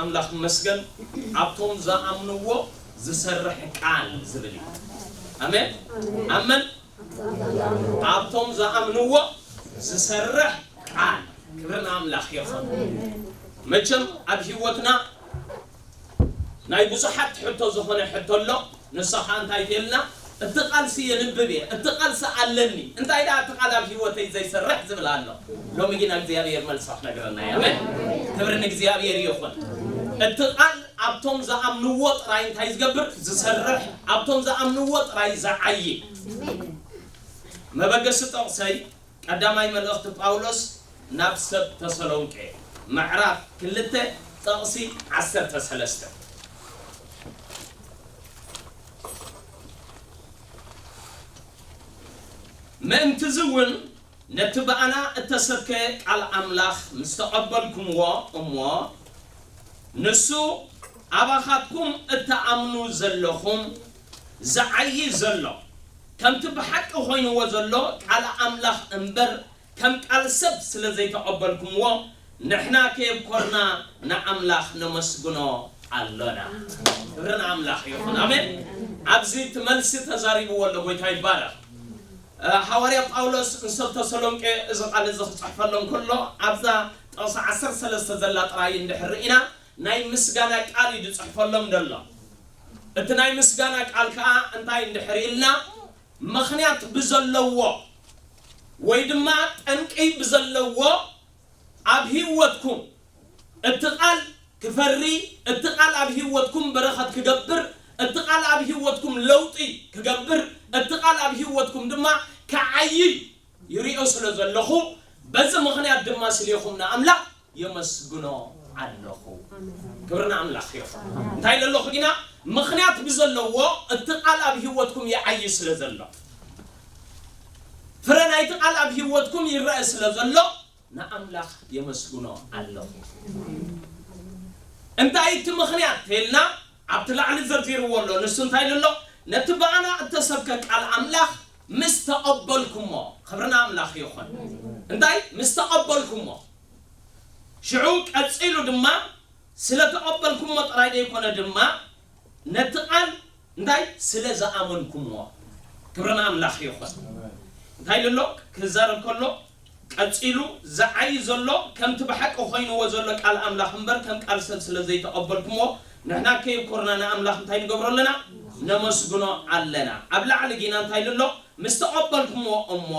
ኣምላኽ ይመስገን። ኣብቶም ዝኣምንዎ ዝሰርሕ ቃል ዝብል እዩ። ኣሜን። ኣመን። ኣብቶም ዝኣምንዎ ዝሰርሕ ቃል። ክብሪ ንኣምላኽ ይኹን። መቸም ኣብ ህይወትና ናይ ብዙሓት ሕቶ ዝኾነ ሕቶ ኣሎ። ንሳ ኸኣ እንታይ ትብለና? እቲ ቃልሲ የንብብ እየ፣ እቲ ቃልሲ ኣለኒ፣ እንታይ ደኣ እቲ ቃል ኣብ ህይወተይ ዘይሰርሕ ዝብል ኣሎ። ሎሚ ግን እግዚኣብሔር መልሳ ክነግረና እዩ። ኣሜን። ክብሪ ንእግዚኣብሔር ይኹን። እቲ ቃል ኣብቶም ዝኣምንዎ ጥራይ እንታይ ዝገብር? ዝሰርሕ፣ ኣብቶም ዝኣምንዎ ጥራይ ዝዓዪ። መበገሲ ጥቕሰይ ቀዳማይ መልእኽቲ ጳውሎስ ናብ ሰብ ተሰሎንቄ ምዕራፍ ክልተ ጥቕሲ ዓሰርተ ሰለስተ። ምእንትዚ እውን ነቲ ብኣና እተሰብከ ቃል ኣምላኽ ምስ ተቐበልኩምዎ እሞ ንሱ ኣባኻትኩም እትኣምኑ ዘለኹም ዝዓዪ ዘሎ፣ ከምቲ ብሓቂ ኮይንዎ ዘሎ ቃል ኣምላኽ እምበር ከም ቃል ሰብ ስለ ዘይተቐበልኩምዎ፣ ንሕና ከየብኮርና ንኣምላኽ ነመስግኖ ኣሎና። ክብሪ ንኣምላኽ ይኹን። ኣሜን። ኣብዚ እቲ መልሲ ተዛሪብዎ ኣሎ። ጎይታ ይባረኽ። እ፣ ሃዋርያ ጳውሎስ ንሰብ ተሰሎንቄ እዚ ቃል እዚ ክጽሕፈሎም ከሎ፣ ኣብዛ ጥቕሲ ዓሰርተ ሰለስተ ዘላ ጥራይ እንድሕር ርኢና፣ ናይ ምስጋና ቃል እዩ ዝጽሕፈሎም ዘሎ። እቲ ናይ ምስጋና ቃል ከኣ እንታይ እንድሕር ኢልና፣ ምኽንያት ብዘለዎ ወይ ድማ ጠንቂ ብዘለዎ ኣብ ህይወትኩም እቲ ቃል ክፈሪ፣ እቲ ቃል ኣብ ህይወትኩም በረኸት ክገብር፣ እቲ ቃል ኣብ ህይወትኩም ለውጢ ክገብር፣ እቲ ቃል ኣብ ህይወትኩም ድማ ክዓዪ ይሪኦ ስለ ዘለኹ፣ በዚ ምኽንያት ድማ ስሌኹም ንኣምላኽ የመስግኖ ኣለኹ። ክብሪ ንኣምላኽ ይኹን። እንታይ ኢለ ኣለኹ ግና? ምኽንያት ብዘለዎ እቲ ቃል ኣብ ህይወትኩም ይዓዪ ስለ ዘሎ፣ ፍረ ናይቲ ቃል ኣብ ህይወትኩም ይረአ ስለ ዘሎ፣ ንኣምላኽ የመስግኖ ኣለኹ። እንታይ እቲ ምኽንያት ተልና ኣብቲ ላዕሊ ዘርዚርዎ ኣሎ። ንሱ እንታይ ኢሉ ኣሎ? ነቲ ብኣና እተሰብከ ቃል ኣምላኽ ምስ ተቐበልኩሞ፣ ክብሪ ንኣምላኽ ይኹን። እንታይ? ምስ ተቐበልኩሞ። ሽዑ ቀጺሉ ድማ ስለ ተቐበልኩሞ ጥራይ ዘይኮነ ድማ ነቲ ቃል እንታይ? ስለ ዝኣመንኩሞ። ክብሪ ንኣምላኽ ይኹን። እንታይ ኢሉ ኣሎ? ክዛረብ ከሎ ቀጺሉ ዝዓዪ ዘሎ ከምቲ ብሓቂ ኮይንዎ ዘሎ ቃል ኣምላኽ እምበር ከም ቃል ሰብ ስለ ዘይተቐበልኩሞ ንሕና ከየብኮርና ንኣምላኽ እንታይ ንገብሮ ኣለና? ነመስግኖ ኣለና። ኣብ ላዕሊ ጊና እንታይ ኢሉ ኣሎ? ምስ ተቐበልኩሞ እሞ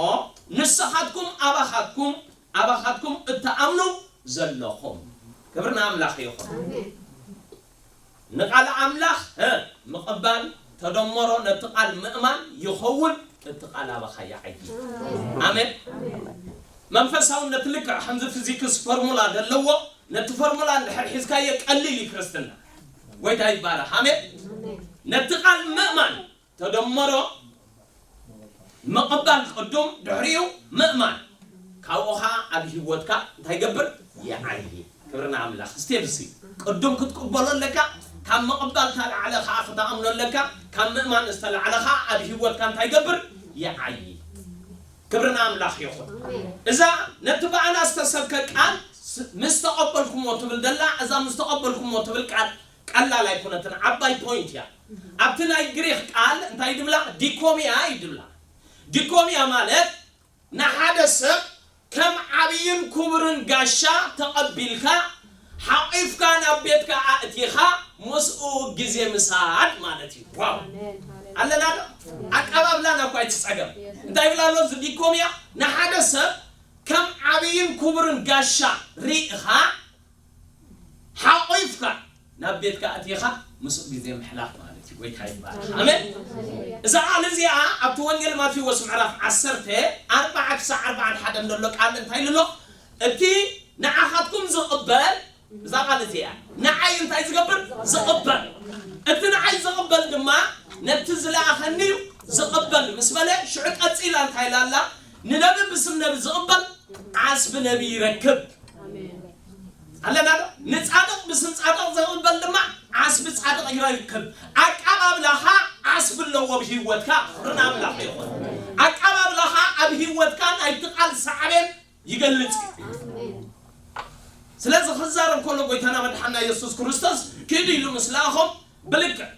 ንስኻትኩም ኣባኻትኩም ኣባኻትኩም እትኣምኑ ዘለኹም። ክብሪ ንኣምላኽ ይኹን። ኣሜን። ንቃል ኣምላኽ፣ እ፣ ምቕባል ተደመሮ ነቲ ቃል ምእማን ይኸውን፣ እቲ ቃል ኣባኻ ይዓዪ። ኣሜን። መንፈሳውነት ልክዕ ከምዚ ፊዚክስ ፎርሙላ ዘለዎ፣ ነቲ ፎርሙላ እንድሕር ሒዝካዮ ቀሊል እዩ ክርስትና። ጎይታ ይባረኽ። ኣሜን። ነቲ ቃል ምእማን ተደመሮ ምቕባል ቅዱም፣ ድሕሪኡ ምእማን። ካብኡ ኸዓ ኣብ ህይወትካ እንታይ ይገብር? ይዓዪ። ክብሪ ንኣምላኽ። ስቴፕ ሲ። ቅዱም ክትቅበሎ ኣለካ፣ ካብ ምቕባል ዝተላዕለ ኸዓ ክትኣምኖ ኣለካ፣ ካብ ምእማን ዝተላዕለ ኸዓ ኣብ ህይወትካ እንታይ ይገብር? ይዓዪ። ክብሪ ንኣምላኽ ይኹን። ኣሜን። እዛ ነቲ ብኣና ዝተሰብከ ቃል ስ-፣ ምስ ተቐበልኩሞ ትብል ዘላ፣ እዛ ምስ ተቐበልኩሞ ትብል ቃል ቀላል ኣይኮነትን፣ ዓባይ ፖይንት እያ። ኣብቲ ናይ ግሪኽ ቃል እንታይ ድብላ? ዲኮሚያ እዩ ድብላ። ዲኮሚያ ማለት ንሓደ ሰብ ከም ዓብይን ክቡርን ጋሻ ተቐቢልካ ሓቒፍካ ናብ ቤትካ ኣእቲኻ ምስኡ ግዜ ምሳድ ማለት እዩ። ዋው! ኣለና ዶ? ኣቀባብላና እኳ እቲ ጸገም። እንታይ ይብላ ኣሎ እዚ ዲኮሚያ? ንሓደ ሰብ ከም ዓብይን ክቡርን ጋሻ ርኢኻ ሓቒፍካ ናብ ቤትካ ኣቲኻ ምስኡ ግዜ ምሕላፍ ማለት እዩ። ጎይታ ይባረኽ። ኣሜን። እዛ ቃል እዚኣ ኣብቲ ወንጌል ማቴዎስ ምዕራፍ ዓሰርተ ኣርባዓ ክሳዕ ኣርባዓን ሓደን ዘሎ ቃል እንታይ ኢሉ ኣሎ? እቲ ንዓኻትኩም ዝቕበል፣ እዛ ቃል እዚኣ ንዓይ እንታይ ዝገብር? ዝቕበል። እቲ ንዓይ ዝቕበል ድማ ነቲ ዝለኣኸኒ እዩ ዝቕበል ምስ በለ፣ ሽዑ ቀጺላ እንታይ ኢላ ኣላ? ንነቢ ብስም ነቢ ዝቕበል ዓስቢ ነቢ ይረክብ። ኣለና ዶ? ንጻድቕ ብስም ጻድቕ ዝቕበል ድማ ዓስቢ ጻድቕ ይረክብ። ኣቀባብላኻ ዓስቢ ኣለዎ ኣብ ህይወትካ። ክብሪ ንኣምላኽ ይኹን። ኣቀባብላኻ ኣብ ህይወትካ ናይቲ ቃል ሳዕቤን ይገልጽ እዩ። ስለዚ ክዛረብ ከሎ ጎይታና መድሓና የሱስ ክርስቶስ ክድ ኢሉ ምስ ለኣኾም ብልክዕ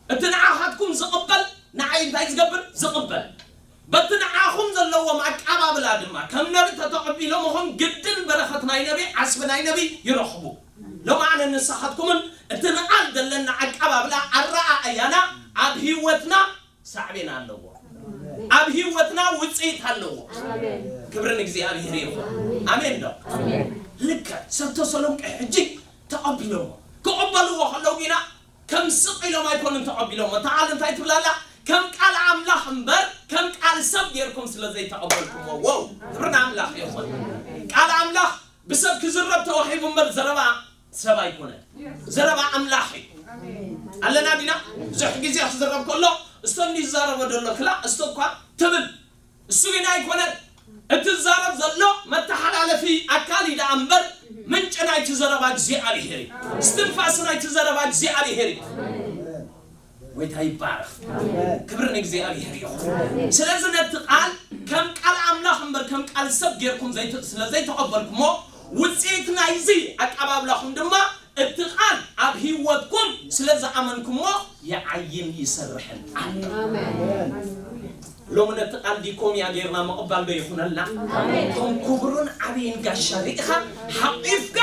እቲ ንዓኻትኩም ዝቕበል ንዓይ እንታይ ዝገብር ዝቕበል በቲ ንዓኹም ዘለዎም ኣቀባብላ ድማ ከም ነቢ ተተቐቢሎምኹም ግድን በረኸት ናይ ነቢ ዓስቢ ናይ ነቢ ይረኽቡ። ሎም ኣነ ንስኻትኩምን እቲ ንቓል ዘለና ኣቀባብላ ኣረኣእያና ኣብ ህይወትና ሳዕቤን ኣለዎ። ኣብ ህይወትና ውፅኢት ኣለዎ። ክብሪ ንእግዚኣብሔር ይኹን። ኣሜን ዶ? ልክዕ ሰብ ተሰሎንቄ ሕጂ ተቐቢሎሞ ክቕበልዎ ከለዉ ግና ከም ስቕ ኢሎም ኣይኮኑን ተቐቢሎሞ። እታ ቃል እንታይ ትብላላ? ከም ቃል ኣምላኽ እምበር ከም ቃል ሰብ ጌርኩም ስለ ዘይተቐበልኩሞ። ወው ክብሪ ንኣምላኽ ይኹን። ቃል ኣምላኽ ብሰብ ክዝረብ ተዋሂቡ እምበር ዘረባ ሰብ ኣይኮነን። ዘረባ ኣምላኽ እዩ። ኣለና ዲና? ብዙሕ ግዜ ክዝረብ ከሎ እስቶ እንዲ ዝዛረቦ ዘሎ ክላ እስቶ እኳ ትብል እሱ ግን ኣይኮነን። እቲ ዝዛረብ ዘሎ መተሓላለፊ ኣካል እዩ ደኣ እምበር ምንጪ ናይቲ ዘረባ እግዚኣብሔር እዩ። እስትንፋስ ናይቲ ዘረባ እግዚኣብሔር እዩ። ጎይታ ይባረኽ። ክብሪ ንእግዚኣብሔር ይኹን። ስለዚ ነቲ ቃል ከም ቃል ኣምላኽ እምበር ከም ቃል ሰብ ጌርኩም ዘይት- ስለ ዘይተቐበልኩሞ ውፅኢት ናይዚ ኣቀባብላኹም ድማ እቲ ቃል ኣብ ህይወትኩም ስለ ዝኣመንኩሞ ይዓይን ይሰርሕን ኣሎ። ሎሚ ነቲ ቃል ዲኮምያ ጌርና ምቕባል ዶ ይኹነልና? እቶም ክቡርን ዓብይን ጋሻ ርኢኻ ሓቒፍካ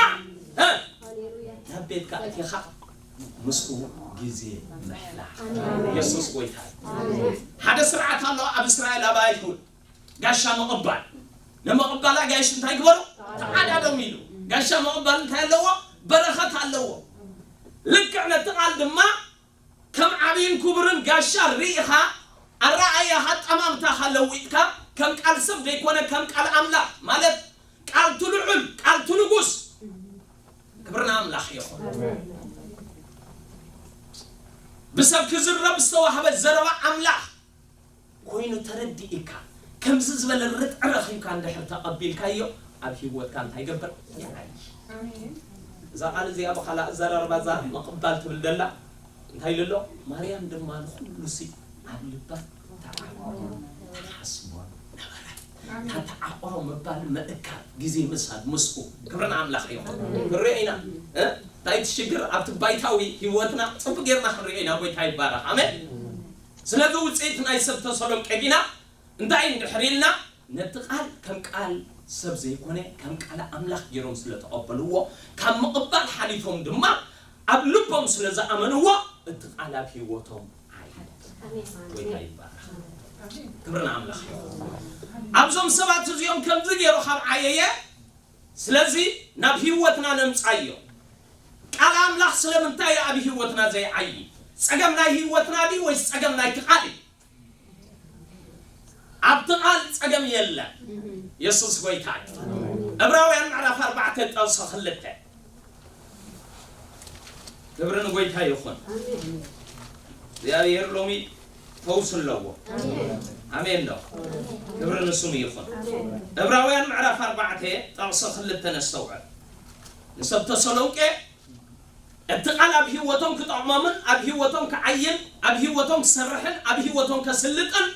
እ፣ ናብ ቤትካ እቲኻ ምስኡ ግዜ ምሕላፍ። የሱስ ጎይታ እዩ። ሓደ ስርዓት ኣሎ ኣብ እስራኤል ኣብ ኣይሁድ ጋሻ ምቕባል። ንምቕባል ኣጋይሽ እንታይ ግበሩ? ተዓዳደሙ ኢሉ። ጋሻ ምቕባል እንታይ ኣለዎ? በረኸት ኣለዎ። ልክዕ ነቲ ቃል ድማ ከም ዓብይን ክቡርን ጋሻ ርኢኻ ኣረኣእያኻ ኣጠማምታኻ ለዊጥካ ከም ቃል ሰብ ዘይኮነ ከም ቃል ኣምላኽ ማለት ቃል እቲ ልዑል ቃል እቲ ንጉስ ክብርና ኣምላኽ ይኹን። ብሰብ ክዝረብ ዝተዋህበ ዘረባ ኣምላኽ ኮይኑ ተረዲእካ ከምዚ ዝበለ ርጥዒ ረኺብካ እንድሕር ተቐቢልካዮ ኣብ ህይወትካ እንታይ ይገብር ይዓይ። እዛ ቃል እዚኣ ብኻልእ ኣዘራርባ እዛ ምቕባል ትብል ደላ እንታይ ኢሉ ኣሎ? ማርያም ድማ ንኹሉ ሲ ኣብ ልባ ተዓቕሮ ተሓስቦ ነበረ። እታ ተዓቕሮ ምባል ምእካብ ግዜ ምሳድ ምስኡ ክብርን ኣምላኽ ይኹን። ክንሪኦ ኢና እ? እንታይ እቲ ሽግር ኣብቲ ባይታዊ ህይወትና ጽቡቅ ጌርና ክንሪኦ ኢና። ጎይታ ይባረኽ። ኣሜን። ስለዚ ውፅኢት ናይ ሰብ ተሰሎንቄ ዲና እንታይ እንድሕር ኢልና ነቲ ቃል ከም ቃል ሰብ ዘይኮነ ከም ቃል ኣምላኽ ገይሮም ስለ ተቐበልዎ ካብ ምቕባል ሓሊፎም ድማ ኣብ ልቦም ስለ ዝኣመንዎ እቲ ቃል ኣብ ህይወቶም ዓየ። ጎይታ ይባረኽ። ክብሪ ንኣምላኽ ይኹን። ኣብዞም ሰባት እዚኦም ከምዚ ገይሩ ካብ ዓየየ ስለዚ ናብ ህይወትና ነምፃዮ። ቃል ኣምላኽ ስለምንታይ ኣብ ህይወትና ዘይዓይ? ፀገም ናይ ህይወትና ድዩ ወይስ ፀገም ናይቲ ቃል እዩ? ኣብቲ ቃል ፀገም የለን። የሱስ ጎይታ እዩ። ዕብራውያን ምዕራፍ ኣርባዕተ ጠቕሶ ክልተ ክብሪ ንጎይታ ይኹን። እግዚኣብሔር ሎሚ ፈውሲ ኣለዎ። ኣሜን ዶ? ክብሪ ንስሙ ይኹን። ዕብራውያን ምዕራፍ ኣርባዕተ ጠቕሲ ክልተ ነስተውዕል። ንሰብ ተሰሎንቄ እቲ ቃል ኣብ ህይወቶም ክጠቕሞምን ኣብ ህይወቶም ክዓይን ኣብ ህይወቶም ክሰርሕን ኣብ ህይወቶም ከስልጥን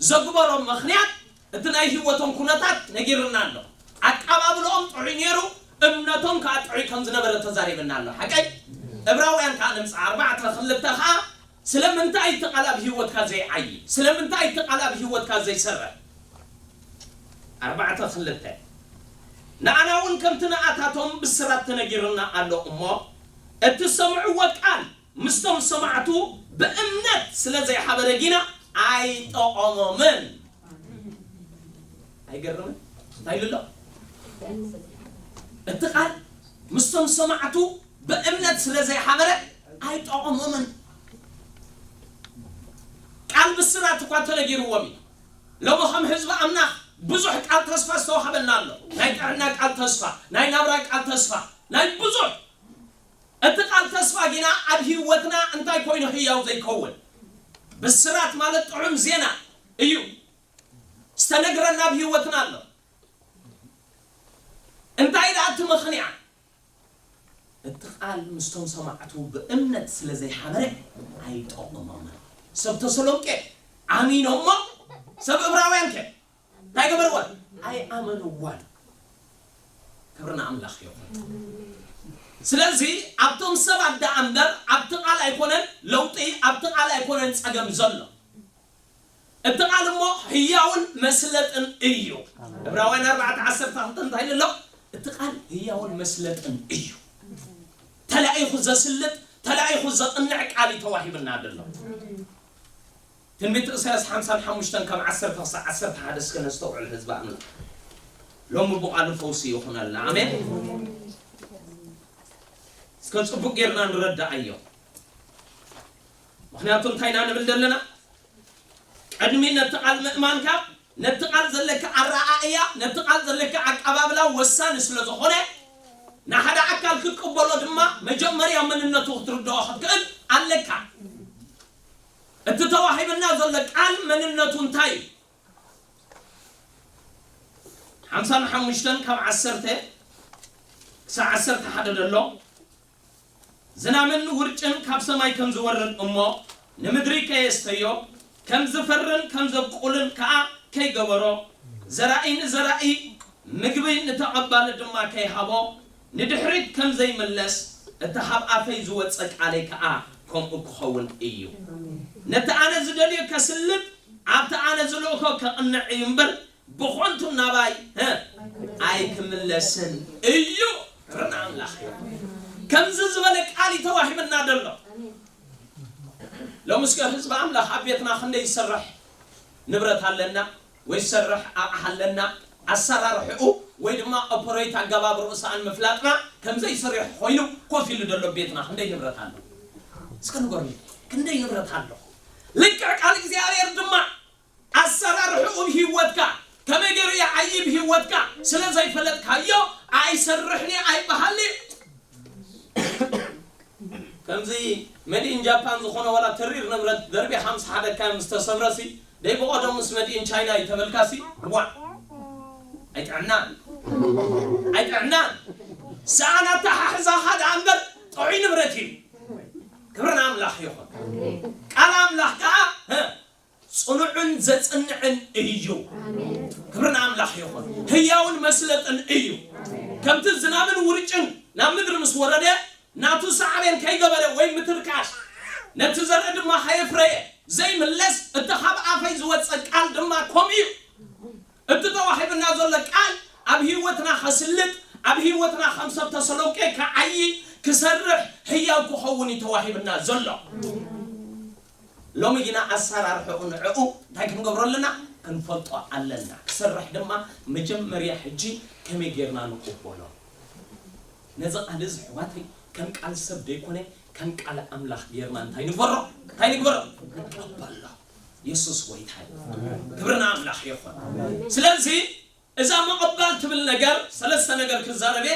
ዘግበሮም ምኽንያት እቲ ናይ ህይወቶም ኩነታት ነጊርና ኣሎ። ኣቀባብልኦም ጥዑይ ነይሩ፣ እምነቶም ከዓ ጥዑይ ከም ዝነበረ ተዛሪብና ኣሎ። ሓቀይ ዕብራውያን ከዓ ንምፃ ኣርባዕተ ክልተ ከዓ ስለምንታይ እቲ ቃል ኣብ ህይወትካ ዘይዓይ? ስለምንታይ እቲ ቃል ኣብ ህይወትካ ዘይሰርሕ? ኣርባዕተ ክልተ ንኣና እውን ከምቲ ንኣታቶም ብስራት ተነጊርና ኣሎ እሞ እቲ ዝሰምዕዎ ቃል ምስቶም ሰማዕቱ ብእምነት ስለ ዘይሓበረ ጊና ኣይጠቐሞምን። ኣይገርምን? እንታይ ኢሉ ኣሎ? እቲ ቃል ምስቶም ሰማዕቱ ብእምነት ስለ ዘይሓበረ ኣይጠቐሞምን። ቃል ብስራት እኳ ተነጊርዎም እዩ። ሎሚ ከም ህዝቢ ኣምላኽ ብዙሕ ቃል ተስፋ ዝተዋህበና ኣሎ። ናይ ጥዕና ቃል ተስፋ፣ ናይ ናብራ ቃል ተስፋ፣ ናይ ብዙሕ እቲ ቃል ተስፋ ጊና ኣብ ህይወትና እንታይ ኮይኑ ህያው ዘይከውን? ብስራት ማለት ጥዑም ዜና እዩ። ዝተነግረና ኣብ ህይወትና ኣሎ። እንታይ ደኣ እቲ ምኽንያት? እቲ ቃል ምስቶም ሰማዕቱ ብእምነት ስለ ዘይሓበረ ኣይጠቕሞምን። ሰብ ተሰሎንቄ ኣሚኖሞ ሰብ እብራውያን ከ እንታይ ገበርዋን? ኣይኣመንዋን። ክብሪ ንኣምላኽ ይኹን። ስለዚ ኣብቶም ሰባት ደኣ እምበር ኣብቲ ቃል ኣይኮነን ለውጢ፣ ኣብቲ ቃል ኣይኮነን ጸገም ዘሎ። እቲ ቃል እሞ ህያውን መስለጥን እዩ። ዕብራውያን ኣርባዕተ ዓሰርተ ክልተ እንታይ ኢሉ ኣሎ? እቲ ቃል ህያውን መስለጥን እዩ። ተላኢኹ ዘስልጥ፣ ተላኢኹ ዘቕንዕ ቃል እዩ ተዋሂብና ዘሎ። ትንቢት ኢሳያስ ሓምሳን ሓሙሽተን ካብ ዓሰርተ ክሳብ ዓሰርተ ሓደ እስከ ነስተውዕል ህዝቢ ኣምላኽ። ሎሚ ብቓሉ ፈውሲ ይኹነልና። ኣሜን። እስከ ጽቡቅ ጌርና ንረዳኣዮ። ምኽንያቱ እንታይ ኢና ንብል ዘለና? ቅድሚ ነቲ ቃል ምእማንካ፣ ነቲ ቃል ዘለካ ኣረኣእያ፣ ነቲ ቃል ዘለካ ኣቀባብላ ወሳኒ ስለ ዝኾነ፣ ንሓደ ኣካል ክትቅበሎ ድማ መጀመርያ መንነቱ ክትርድኦ ክትክእል ኣለካ። እቲ ተዋሂብና ዘሎ ቃል መንነቱ እንታይ እዩ? ሓምሳን ሓሙሽተን ካብ ዓሰርተ ክሳብ ዓሰርተ ሓደ ዘሎ፣ ዝናምን ውርጭን ካብ ሰማይ ከም ዝወርድ እሞ ንምድሪ ከየስተዮ፣ ከም ዝፈርን ከም ዘብቁልን ከኣ ከይገበሮ፣ ዘራኢ ንዘራኢ ምግቢ ንተቐባሊ ድማ ከይሃቦ፣ ንድሕሪት ከም ዘይምለስ፣ እቲ ካብ ኣፈይ ዝወጸ ቃለይ ከኣ ከምኡ ክኸውን እዩ። ነቲ ኣነ ዝደልዮ ከስልጥ፣ ኣብቲ ኣነ ዝልእኮ ከቕንዕ እዩ እምበር፣ ብኾንቱ ናባይ፣ እ፣ ኣይክምለስን እዩ። ክብሪ ንኣምላኽ እዩ። ከምዚ ዝበለ ቃል እዩ ተዋሂብና ዘሎ። ሎሚ እስከ ህዝቢ ኣምላኽ ኣብ ቤትና ክንደይ ዝሰርሕ ንብረት ኣለና ወይ ዝሰርሕ ኣቕሓ ኣለና፣ ኣሰራርሕኡ ወይ ድማ ኦፐሬት ኣገባብ ርእሳን ምፍላጥና ከም ዘይሰርሕ ኮይኑ ኮፍ ኢሉ ዘሎ ቤትና ክንደይ ንብረት ኣሎ? እስከ ንገሩኒ፣ ክንደይ ንብረት ኣሎ? ልክዕ ቃል እግዚኣብሔር ድማ ኣሰራርሕኡ ብህይወትካ ከመይ ገይሩ ይዓይብ ህይወትካ ስለ ዘይፈለጥካዮ ኣይሰርሕን እየ ኣይበሃልን። ከምዚ መዲን ጃፓን ዝኾነ ዋላ ተሪር ንብረት ደርቢኻ ምስ ሓደካ ምስ ተሰብረሲ ደይ ብቐደሙ ምስ መዲን ቻይና እዩ ተበልካሲ ዋ ኣይጥዕናን ኣይጥዕናን። ሰኣን ኣተሓሕዛኻ ደኣ እምበር ጥዑይ ንብረት እዩ። ክብሪ ንኣምላኽ ይኹን። ቃል ኣምላኽ ከዓ እ፣ ጽኑዕን ዘጽንዕን እዩ። ክብሪ ንኣምላኽ ይኹን። ህያውን መስለጥን እዩ። ከምቲ ዝናምን ውርጭን ናብ ምድሪ ምስ ወረደ ናቱ ሳዕቤን ከይገበረ ወይ ምትርካሽ ነቲ ዘርኢ ድማ ከየፍረየ ዘይምለስ እቲ ካብ ኣፈይ ዝወጸ ቃል ድማ ከምኡ እዩ። እቲ ተዋሂብና ዘሎ ቃል ኣብ ህይወትና ከስልጥ ኣብ ህይወትና ከም ሰብ ተሰሎንቄ ክዓዪ ክሰርሕ ህያው ክኸውን እዩ ተዋሂብና ዘሎ። ሎሚ ግና ኣሰራርሕኡ ንዕኡ እንታይ ክንገብሮ ኣለና? ክንፈልጦ ኣለና። ክሰርሕ ድማ መጀመርያ ሕጂ ከመይ ጌርና ንቕበሎ? ነዚ ቃል እዚ ኣሕዋተይ ከም ቃል ሰብ ዘይኮነ ከም ቃል ኣምላኽ ጌርና እንታይ ንግበሮ? እንታይ ንግበሮ? ንቀበሎ። የሱስ ጎይታ እዩ። ክብሪ ንኣምላኽ ይኹን። ስለዚ እዛ ምቕባል ትብል ነገር ሰለስተ ነገር ክዛረብ እየ።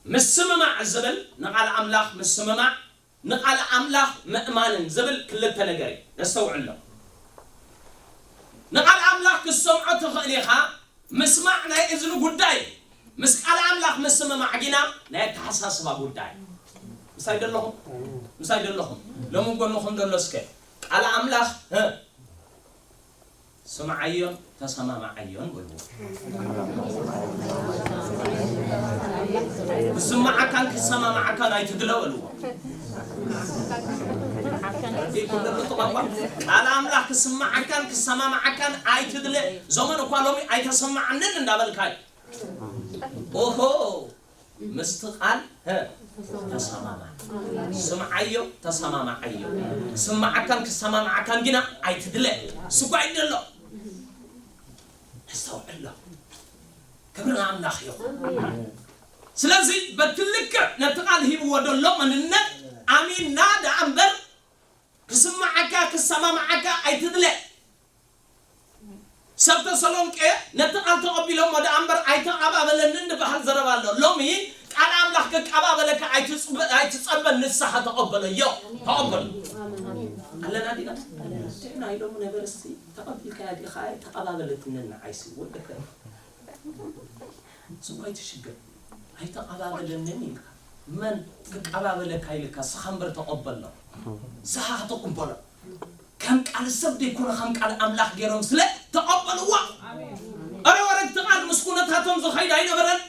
ምስምማዕ ዝብል ንቓል ኣምላኽ ምስምማዕ ንቓል ኣምላኽ ምእማንን ዝብል ክልተ ነገር እዩ። ነስተውዕሎ። ንቓል ኣምላኽ ክትሰምዖ ትኽእል ኢኻ። ምስማዕ ናይ እዝኒ ጉዳይ፣ ምስ ቃል ኣምላኽ ምስምማዕ ግና ናይ ኣተሓሳስባ ጉዳይ። ምሳይ ደለኹም? ምሳይ ደለኹም? ሎሚ ጎንኹም ደሎ እስከ ቃል ኣምላኽ እ፣ ስምዓዮን ተሰማምዓዮን በልዎ። ክስምዓካን ክሰማምዓካን ኣይትድለ በልዎ። ቃል ኣምላኽ ክስምዓካን ክሰማምዓካን ኣይትድለ። ዘመን እኳ ሎሚ ኣይተሰማዓንን እንዳበልካ እዩ። ኦሆ ምስቲ ቃል ሀ ተሰማማዕ። ስምዓዮ ተሰማማዓዮ። ክስምዓካን ክሰማምዓካን ግና ኣይትድለ። ስጓይ ደሎ። ነስተውዕሎ። ክብሪ ንኣምላኽ ይኹን። ስለዚ በቲ ልክዕ ነቲ ቃል ሂብዎ ዘሎ መንነት ኣሚንና ደኣ እምበር ክስምዓካ ክሰማምዓካ ኣይትድለ። ሰብ ተሰሎንቄ ነቲ ቃል ተቐቢሎሞ ደኣ እምበር ኣይተቐባበለንን ዝበሃል ዘረባ ኣሎ። ሎሚ ቃል ኣምላኽ ክቀባበለካ ኣይትጽበ-፣ ኣይትጸበን፣ ንስኻ ተቐበለዮ። ተቐበሎ። ኣለና ዲና? ድሕና ኢሎሙ ነበርሲ ተቐቢልካያ ዲኻ? ተቐባበለትንን ንዓይሲ ወደከ። ስኳይ ትሽግር። ኣይተቐባበለንን ኢልካ። መን ክቀባበለካ ኢልካ? ስኻ እምበር ተቐበሎ። ስኻ ክትቕበሎ። ከም ቃል ሰብ ደይኮነ ከም ቃል ኣምላኽ ገይሮም ስለ ተቐበልዋ። ኣረ ወረድቲ ቃል ምስ ኩነታቶም ዝኸይድ ኣይነበረን።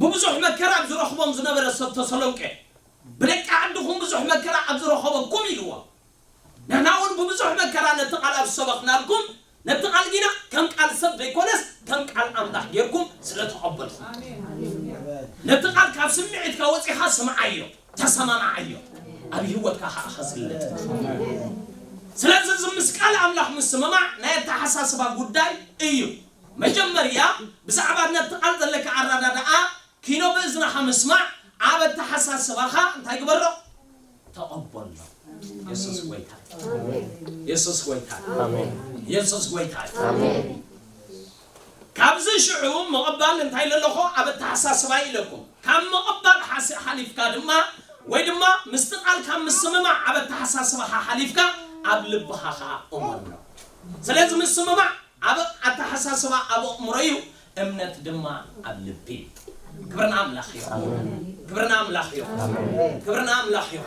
ብብዙሕ መከራ ኣብ ዝረኽቦም ዝነበረ ሰብ ተሰሎንቄ፣ ብደቂ ዓድኹም ብዙሕ መከራ ኣብ ዝረኸበኩም ኢልዎ። ንሕና እውን ብብዙሕ መከራ ነቲ ቃል ኣብ ዝሰበኽናልኩም፣ ነቲ ቃል ግና ከም ቃል ሰብ ዘይኮነስ ከም ቃል ኣምላኽ ጌርኩም ስለ ተቐበልኩም፣ ነቲ ቃል ካብ ስምዒትካ ወጺኻ ስምዓዮ፣ ተሰማምዓዮ፣ ኣብ ህይወትካ ኸዓ ኸስልጥ። ስለዚ እዚ ምስ ቃል ኣምላኽ ምስምማዕ ናይ ኣተሓሳስባ ጉዳይ እዩ። መጀመርያ ብዛዕባ ነቲ ቃል ዘለካ ኣረዳድኣ ኪኖ ብእዝንኻ ምስማዕ ኣብ ኣተሓሳስባኻ እንታይ ግበሮ? ተቐበሎ። የሱስ ጎይታ እዩ። የሱስ ጎይታ እዩ። ኣሜን። የሱስ ጎይታ እዩ። ኣሜን። ካብዚ ሽዑ ምቕባል እንታይ ለለኹ ኣብ ኣተሓሳስባ ኢለኩም። ካብ ምቕባል ሓሲ-፣ ሓሊፍካ ድማ ወይ ድማ ምስቲ ቃል ካብ ምስምማዕ ኣብ ኣተሓሳስባኻ ሓሊፍካ ኣብ ልብኻ ኸዓ እመኖ። ስለዚ ምስምማዕ ኣብ ኣተሓሳስባ ኣብ ኣእምሮ እዩ፣ እምነት ድማ ኣብ ልቢ እዩ። ክብሪ ንኣምላኽ እዩ። ክብሪ ንኣምላኽ እዩ። ክብሪ ንኣምላኽ እዩ።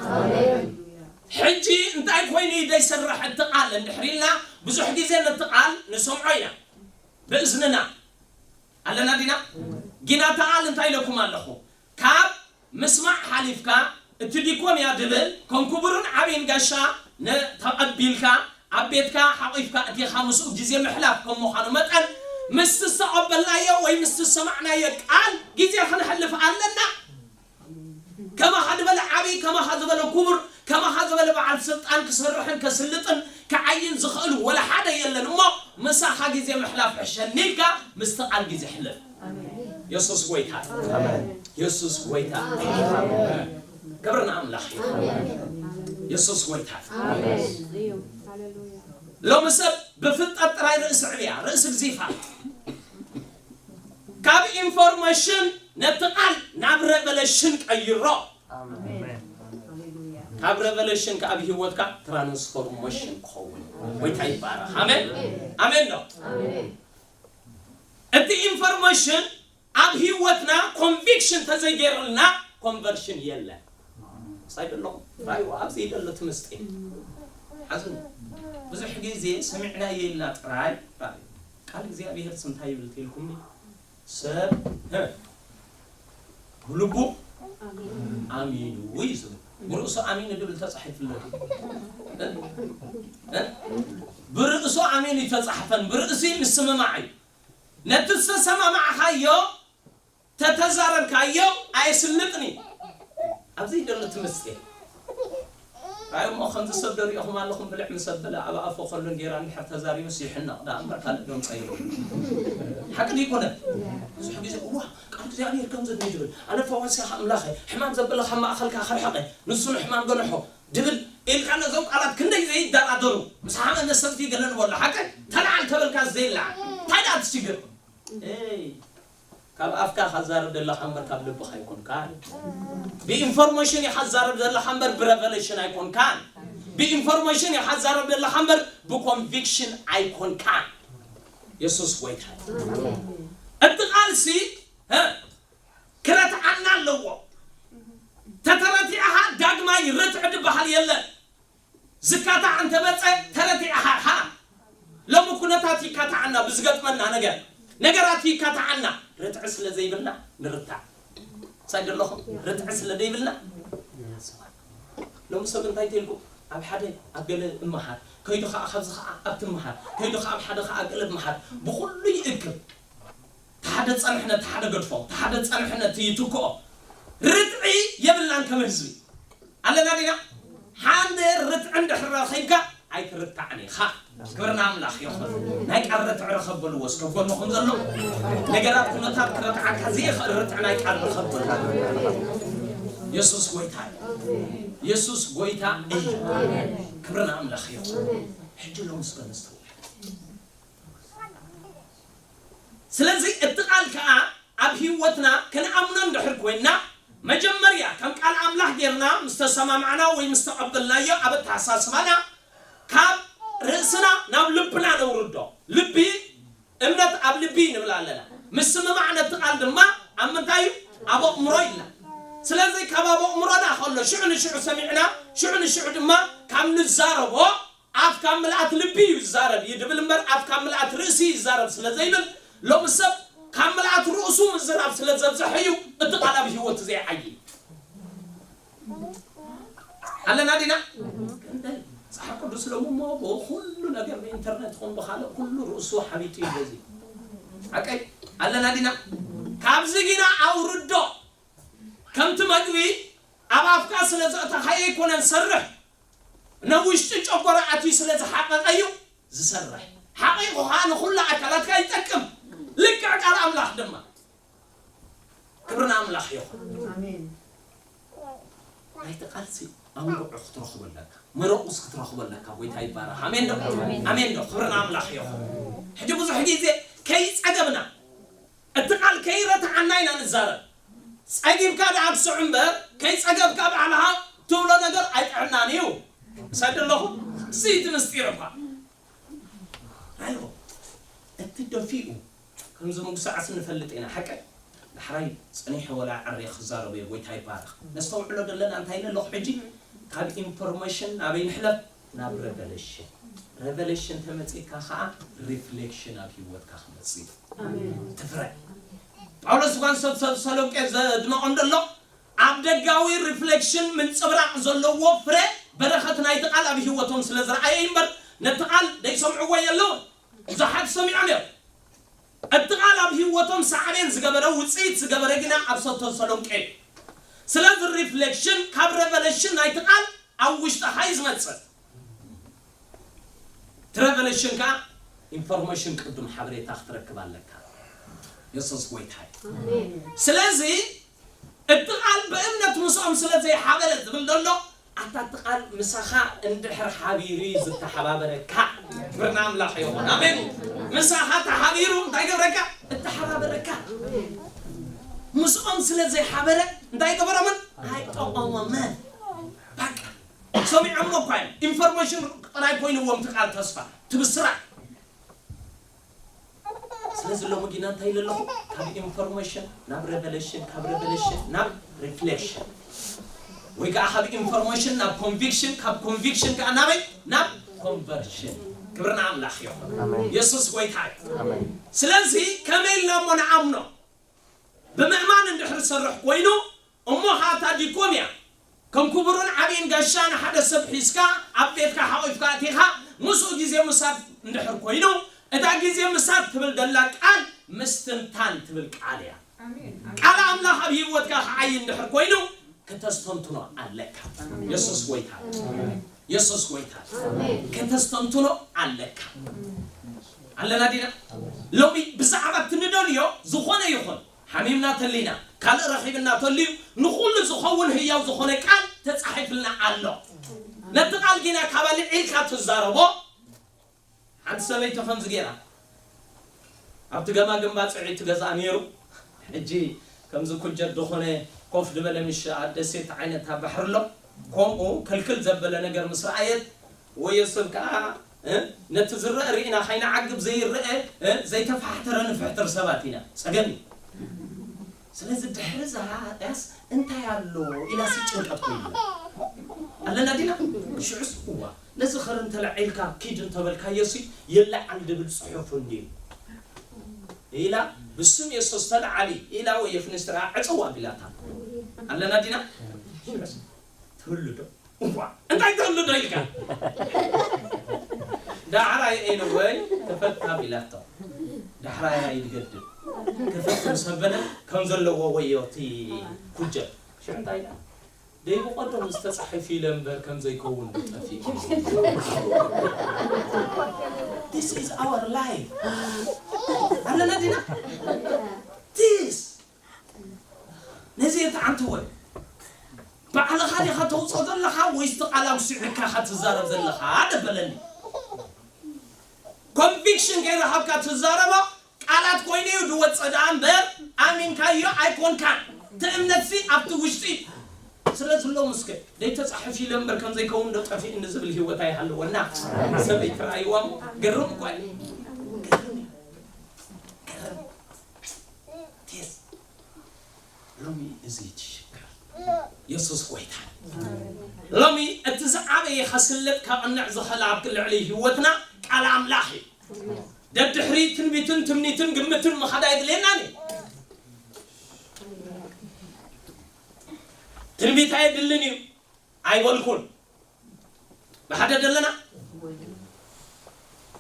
ሕጂ እንታይ ኮይኑ እዩ ዘይሰርሕ እቲ ቃል እንድሕር ኢልና፣ ብዙሕ ግዜ ነቲ ቃል ንሰምዖ ኢና ብእዝንና ኣለና ዲና? ጊና እቲ ቃል እንታይ ኢለኩም ኣለኹ? ካብ ምስማዕ ሓሊፍካ እቲ ዲኮን እያ ድብል ከም ክቡርን ዓብይን ጋሻ ነ-፣ ተቐቢልካ ኣብ ቤትካ ሓቒፍካ እቲኻ ምስኡ ግዜ ምሕላፍ ከም ምዃኑ መጠን ምስቲ ዝተቐበልናዮ ወይ ምስቲ ዝሰማዕናዮ ቃል ግዜ ክንሕልፍ ኣለና። ከማኻ ዝበለ ዓብይ፣ ከማኻ ዝበለ ክቡር፣ ከማኻ ዝበለ በዓል ስልጣን ክሰርሕን ከስልጥን ክዓይን ዝኽእል ወላ ሓደ የለን እሞ ምሳኻ ግዜ ምሕላፍ ሕሸኒ ኢልካ ምስቲ ቃል ግዜ ሕልፍ። የሱስ ጎይታ እዩ። ኣሜን። የሱስ ጎይታ እዩ። ኣሜን። ክብሪ ንኣምላኽ እዩ። ኣሜን። የሱስ ጎይታ እዩ። ኣሜን። እዩ። ሃሌሉያ። ሎሚ ሰብ ብፍልጠት ጥራይ ርእሲ ዕብያ፣ ርእሲግዚፋ። ካብ ኢንፎርሜሽን ነቲ ቃል ናብ ሬቨሌሽን ቀይሮ። ኣሜን። ካብ ሬቨሌሽን ካብ ህይወትካ ትራንስፎርሜሽን ክኸውን። ጎይታ ይባረኽ። ኣሜን። ኣሜን ነው። ኣሜን። እቲ ኢንፎርሜሽን ኣብ ህይወትና ኮንቪክሽን ተዘይገይርልና ኮንቨርሽን የለን። ሳይ ደለኹም ራዩ ኣብዚ ይደሎ እቲ ምስጢር። ሓዝኑ ብዙሕ ግዜ ሰሚዕናዮ ኢልና ጥራይ ራዩ ቃል እግዚኣብሔር እንታይ ይብል ተልኩም ሰብ እ፣ ብልቡ ኣሚኑ እዩ ዝብል። ብርእሱ ኣሚኑ ድብል ተጻሒፍለቱ። እ? እ? ብርእሱ ኣሚኑ ይተጻሕፈን፣ ብርእሲ ምስምማዕ እዩ። ነቲ ዝተሰማማዕኻዮ ተተዛረብካዮ ኣየስልጥን እዩ። ኣብዚ ይደሎ ትምስጤ። ራዩ እሞ ከምዚ ሰብ ዶ ሪእኹም ኣለኹም ብልዕ ምስ ኣበለ ኣብ ኣፎ ከሎ እንጌራ እንድሕር ተዛሪቡስ ይሕነቕ ደኣ እምበር ካልእ ዶ ምጻእ የብሉን። ሓቂ ዶ ይኮነን? ብዙሕ ግዜ እዋ ቃል እግዚኣብሔር ከምዚ ድብል ኣነ ፈዋሲኻ ኣምላኸ ሕማም ዘበለ ካብ ማእኸልካ ክርሕቐ ንሱ ንሕማም ገንሖ ድብል ኢልካ ነዞም ቃላት ክንደይ ዘይደራደሩ ምስ ሓመመ ሰብቲ ገለ ንበሎ ሓቂ ተለዓል ተበልካ ዘይለዓል እንታይ ደኣ ትሽግር? ኤይ ካብ ኣፍካ ካዛረብ ዘለኻ እምበር ካብ ልብኻ ኣይኮንካን። ብኢንፎርሜሽን ኢኻ ትዛረብ ዘለኻ እምበር ብረቨሌሽን ኣይኮንካን። ብኢንፎርሜሽን ኢኻ ትዛረብ ዘለኻ እምበር ብኮንቪክሽን ኣይኮንካን። የሱስ ጎይታ እዩ። እቲ ቃልሲ እ፣ ክረትዓና ኣለዎ። ተተረቲዕኻ ዳግማይ ርትዕ ዝበሃል የለን። ዝካታዕ እንተመጸ ተረቲዕኻ ኢኻ። ሎሚ ኩነታት ይካታዓና ብዝገጥመና ነገር፣ ነገራት ይካታዓና። ርትዒ ስለ ዘይብልና ንርታዕ። ሳይ ደለኹም ርትዒ ስለ ዘይብልና ንስማዕ። ሎሚ ሰብ እንታይ ተልኩ ኣብ ሓደ ኣብ ገለ እመሃር ከይዱ ኸዓ ካብዚ ኸዓ ኣብ ትመሃር ከይዱ ኸዓ ኣብ ሓደ ኸዓ ኣብ ገለ እመሃር ብኹሉ ይእክብ። ተሓደ ጸንሕነ ተሓደ ገድፎ ተሓደ ጸንሕነ ይትክኦ። ርትዒ የብልናን ከም ህዝቢ ኣለና ዲና? ሓደ ርትዒ እንድሕር ረኺብካ ኣይትርታዕን ኢኻ። ክብርና ኣምላኽ ይኹን። ናይ ቃል ርትዒ ርኸብ በልዎ እስከ ጎንኹም ዘሎ ነገራት ኩነታት ክረትዓካ ዘይኽእል ርትዒ ናይ ቃል ርኸብ በልዎ። የሱስ ጎይታ እዩ። የሱስ ጎይታ እዩ። ክብርና ኣምላኽ ይኹን። ሕጂ ሎም እስከ ነስተውዕል። ስለዚ እቲ ቃል ከኣ ኣብ ህይወትና ክንኣምኖ እንድሕር ኮይንና መጀመርያ ከም ቃል ኣምላኽ ጌርና ምስ ተሰማማዕና ወይ ምስ ተቐበልናዮ ኣብ ኣተሓሳስባና ካብ ርእስና ናብ ልብና ነውርዶ። ልቢ እምነት ኣብ ልቢ ንብል ኣለና። ምስምማዕ ነቲ ቃል ድማ ኣብ ምንታይ እዩ? ኣብ ኣእምሮ ኢልና። ስለዚ ካብ ኣብ ኣእምሮና ከሎ ሽዑ ንሽዑ ሰሚዕና ሽዑ ንሽዑ ድማ ካብ ንዛረቦ ኣፍ ካብ ምልኣት ልቢ እዩ ዝዛረብ እዩ ድብል እምበር ኣፍ ካብ ምልኣት ርእሲ ይዛረብ ስለ ዘይብል ሎሚ ሰብ ካብ ምልኣት ርእሱ ምዝራብ ስለ ዘብዝሕ እዩ እቲ ቃል ኣብ ህይወት ዘይዓዪ። ኣለና ዲና? ክንደይ መጽሓፍ ቅዱስ ሎሚ እሞ ብኹሉ ነገር ብኢንተርኔት ኹን ብኻልእ ኩሉ ርእሱ ሓቢጡ እዩ በዚ። ሓቀይ? ኣለና ዲና? ካብዚ ጊና ኣውርዶ። ከምቲ መግቢ ኣብ ኣፍካ ስለ ዘእተኻዮ ኣይኮነን ዝሰርሕ፣ ናብ ውሽጢ ጨጎራ ኣትዩ ስለ ዝሓቐቐ እዩ ዝሰርሕ። ሓቒቑ ኸዓ ንኹሉ ኣካላትካ ይጠቅም። ልክዕ ቃል ኣምላኽ ድማ። ክብሪ ንኣምላኽ ይኹን። ኣሜን። ናይቲ ቃልሲ ኣምርዖ ክትረኽቦ ኣለካ፣ መረቑስ ክትረኽቦ ኣለካ። ጎይታ ይባረኽ። ኣሜን ዶ? ኣሜን። ኣሜን ዶ? ክብሪ ንኣምላኽ ይኹን። ሕጂ ብዙሕ ግዜ ከይጸገብና፣ እቲ ቃል ከይረትዓና ኢና ንዛረብ። ጸጊብካ ደኣ ክስዕ እምበር፣ ከይጸገብካ ባዕልኻ ትብሎ ነገር ኣይጥዕናን እዩ። ምሳይ ደለኹ? እዚ እቲ ምስጢር እኳ። ኣይዎ። እቲ ደፊኡ፣ ከምዚ ምጉሳዕስ ንፈልጥ ኢና፣ ሓቀይ? ዳሕራይ ጸኒሐ ወላ ዕሬ ክዛረብ እየ፣ ጎይታ ይባረኽ። ነስተውዕሎ ደለና እንታይ ኢለ ኣለኹ ሕጂ? ካብ ኢንፎርሜሽን ናበይ ንሕለፍ? ናብ ሬቨሌሽን። ሬቨሌሽን ተመጺእካ ኸዓ ሪፍሌክሽን ኣብ ህይወትካ ክመጽእ እዩ። ኣሜን። ትፍረ። ጳውሎስ እኳ ንሰብ ተሰሎንቄ ዘድንቖም ደሎ፣ ኣብ ደጋዊ ሪፍሌክሽን ምንጽብራቕ ዘለዎ ፍረ በረኸት ናይቲ ቃል ኣብ ህይወቶም ስለ ዝረኣየ እዩ እምበር፣ ነቲ ቃል ደይሰምዕዎ የለውን። ብዙሓት ሰሚዖም እዮም። እቲ ቃል ኣብ ህይወቶም ሳዕቤን ዝገበረ፣ ውጽኢት ዝገበረ ግና ኣብ ሰ-፣ ተሰሎንቄ እዩ። ስለዚ ሪፍሌክሽን ካብ ሬቨሌሽን ናይቲ ቃል ኣብ ውሽጥኻ እዩ ዝመጽእ። እቲ ሬቨሌሽን ከኣ ኢንፎርሜሽን ቅዱም ሓበሬታ ክትረክብ ኣለካ። የሱስ ጎይታ እዩ። ኣሜን። ስለዚ እቲ ቃል ብእምነት ምስኦም ስለ ዘይሓበረ ዝብል ዘሎ፣ ኣታ እቲ ቃል ምሳኻ እንድሕር ሓቢሩ እዩ ዝተሓባበረካ። ክብሪ ንኣምላኽ ይኹን። ኣሜን። ምሳኻ ተሓቢሩ እንታይ ገብረካ? እተሓባበረካ። ምስኦም ስለ ዘይሓበረ እንታይ ገበሮምን? ኣይጠቐሞምን። በቃ። ሰሚዖሞ እኳ እዮም። ኢንፎርሜሽን ጥራይ ኮይንዎም እቲ ቃል ተስፋ። ትብስራ። ስለዚ ሎሚ ጊና እንታይ ኢለ ኣለኹ? ካብ ኢንፎርሜሽን ናብ ሬቨሌሽን፣ ካብ ሬቨሌሽን ናብ ሪፍሌክሽን፣ ወይ ከዓ ካብ ኢንፎርሜሽን ናብ ኮንቪክሽን፣ ካብ ኮንቪክሽን ከዓ ናበይ? ናብ ኮንቨርሽን። ክብሪ ንኣምላኽ ይኹን። ኣሜን። የሱስ ጎይታ እዩ። ኣሜን። ስለዚ ከመይ ኢልና እሞ ንኣምኖ? ብምእማን እንድሕር ዝሰርሕ ኮይኑ፣ እሞ ኸኣ እታ ዲኮምያ ከም ክቡርን ዓብይን ጋሻ ንሓደ ሰብ ሒዝካ ኣብ ቤትካ ሓቒፍካ ኣቲኻ ምስኡ ግዜ ምሳት እንድሕር ኮይኑ፣ እታ ግዜ ምሳት ትብል ደላ ቃል ምስትንታን ትብል ቃል እያ። ኣሜን። ቃል ኣምላኽ ኣብ ህይወትካ ክዓይ እንድሕር ኮይኑ ከተስተንትኖ ኣለካ። ኣሜን። የሱስ ጎይታ። ኣሜን። የሱስ ጎይታ። ኣሜን። ከተስተንትኖ ኣለካ። ኣለና ዲና? ሎሚ ብዛዕባ እቲ ንደልዮ ዝኾነ ይኹን ሓሚምና ተሊና፣ ካልእ ረኺብና ተልዩ፣ ንኹሉ ዝኸውን ህያው ዝኾነ ቃል ተጻሒፍልና ኣሎ። ነቲ ቃል ጊና ካብ ኣልዒልካ ትዛረቦ፣ ሓንቲ ሰበይቲ ከምዚ ገይራ፣ ኣብቲ ገማግም ባጽዕ እቲ ገዝኣ ነይሩ። ሕጂ ከምዚ ኩጀት ዝኾነ ኮፍ ዝበለ ምሽ ኣብ ደሴት ዓይነት ኣብ ባሕሪ ኣሎ። ከምኡ ከልክል ዘበለ ነገር ምስ ረኣየት፣ ወዮ ሰብ ከኣ፣ እ፣ ነቲ ዝረአ ርኢና ከይንዓግብ ዘይረአ፣ እ፣ ዘይተፋሕተረ ንፍሕትር ሰባት ኢና። ጸገም እዩ። ስለዚ ድሕሪ እዛ ያስ እንታይ ኣሎ ኢላ ሲ ጭንቀት ኮይኑ ኣለና ዲና? ሽዑስ እዋ ነዚ ኸር እንተለዒልካ ኪድ እንተበልካዮ ሲ ይለዓል ድብል ጽሑፍ እንድዩ ኢላ ብስም የሱስ ተለዓሊ ኢላ ወይ የፍንስትራ ዕጽዋ ቢላታ ኣለና ዲና? ሽዑስ ትህሉ ዶ? እዋ እንታይ ትህሉ ዶ ኢልካ? ዳሕራይ ኤነወይ ተፈታ ቢላቶ። ዳሕራይ ኣይድገድም። ክፍት ምስ ኣበለ ከም ዘለዎ ወዮ እቲ ኩጀ። ሽዑ እንታይ ኢላ? ደይ ብቐደም ዝተጻሕፍ ኢለ እምበር ከም ዘይከውን ጠፊኡ። This is our life. ኣለና ዲና? This ነዚ የተዓንትወ ባዕልኻ ዲኻ ተውፅኦ ዘለኻ ወይስ እቲ ቃል ኣጉሲዕካ ኢኻ ትዛረብ ዘለኻ? ደበለኒ። ኮንቪክሽን ከይረኸብካ ትዛረቦ ቃላት ኮይኑ እዩ ዝወፀ ደኣ እምበር ኣሚንካዮ ኣይኮንካን። እቲ እምነትሲ ኣብቲ ውሽጢ እዩ። ስለዚ ሎም እስከ ደይተፃሕፍ ኢለ እምበር ከም ዘይከውን ዶ ጠፊእኒ ዝብል ህይወት ኣይሃለወና። ሰበይቲ ረኣይዋ እሞ ገርም እኳ እዩ። ገርም እዩ። ገርም። ቴስ ሎሚ እዚ ትሽከር የሱስ ጎይታ። ሎሚ እቲ ዝዓበየ ከስልጥ ከቕንዕ ዝኽእል ኣብ ልዕሊ ህይወትና ቃል ኣምላኽ እዩ። ደድሕሪ ትንቢትን ትምኒትን ግምትን ምኻድ ኣይድልየናን እዩ። ትንቢት ኣየድልን እዩ ኣይበልኩን። ብሓደ ደለና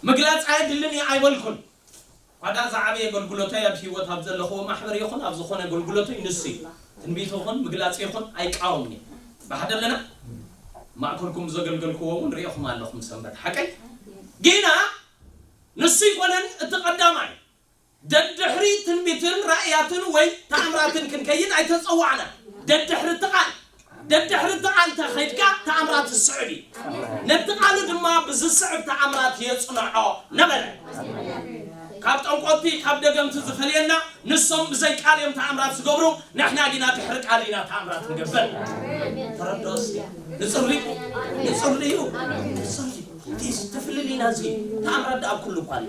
ምግላጽ ኣየድልን እዩ ኣይበልኩን። ኳዳ ዝዓበየ ኣገልግሎተይ ኣብ ህይወት ኣብ ዘለኹዎ ማሕበር ይኹን ኣብ ዝኾነ ኣገልግሎተይ ንሱ እዩ። ትንቢት ይኹን ምግላጽ ይኹን ኣይቃወምን እየ። ብሓደ ኣለና። ማእከልኩም ዘገልገልክዎ እውን ርኢኹም ኣለኹም ሰንበት ሓቀይ። ግና ንሱ ይኮነን እቲ ቀዳማይ። ደድሕሪ ትንቢትን ራእያትን ወይ ተኣምራትን ክንከይድ ኣይተጸዋዕና። ደድሕሪ እቲ ቃል፣ ደድሕሪ እቲ ቃል ተኸይድካ ተኣምራት ዝስዕብ እዩ። ነቲ ቃሉ ድማ ብዝስዕብ ተኣምራት የጽንዖ ነበረ። ካብ ጠንቆልቲ፣ ካብ ደገምቲ ዝፈልየና ንሶም ብዘይ ቃል እዮም ተኣምራት ዝገብሩ፣ ንሕና ግና ድሕሪ ቃል ኢና ተኣምራት ንገብር። ተረድኦ እስኪ። ንጽሊ፣ ንጽሊ እዩ። ንጽሊ። ዲስ ትፍልል ኢና እዚ ተኣምራት ደኣ ኣብ ኩሉ እኳ ኣሎ።